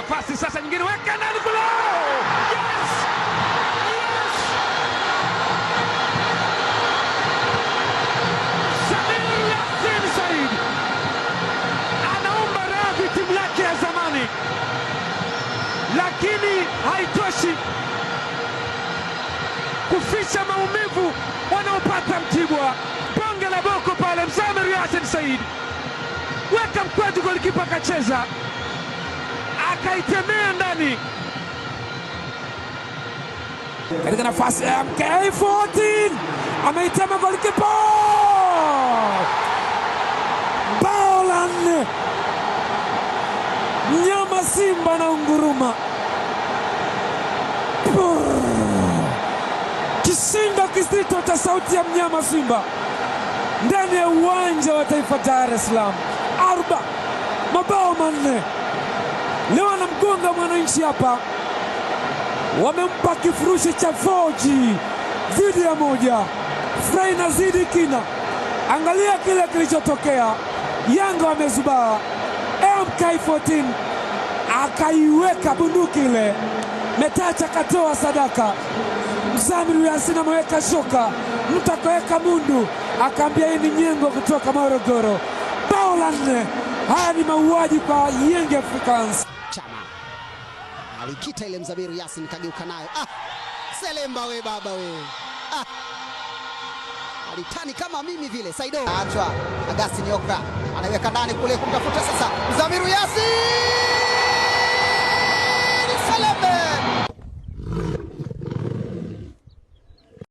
Nafasi sasa nyingine, weka ndani kule. Yes! Yes! Samir Yasin Said anaomba radhi timu yake ya zamani, lakini haitoshi kuficha maumivu wanaopata Mtibwa. Bonge la boko pale, Mzamiru Yasin Said weka mkwaju, golikipa akacheza akaitemea ndani. Katika nafasi ya MK14 ameitema golikipa. Bao la 4. Mnyama Simba na unguruma. Kishindo kizito cha sauti ya mnyama Simba ndani ya uwanja wa Taifa Dar es Salaam. 4 mabao 4. Leo anamgonga Mwananchi hapa. Wamempa kifurushi cha 4G dhidi ya 1. Furaha inazidi kina. Angalia kile kilichotokea. Yanga wamezubaa. MK14 akaiweka bunduki ile. Metacha katoa sadaka. Mzamiru Yasin ameweka shoka. Mtu akaweka mundu. Akaambia hii ni nyengo kutoka Morogoro. Bao la 4. Haya ni mauaji kwa Young Africans. Chama alikita ile, Mzamiru Yasin kageuka nayo. Selemba we baba we. Alitani kama mimi vile. Saido achwa. Agustin Okra anaweka ndani kule kumtafuta sasa Mzamiru Yasin. Selembe.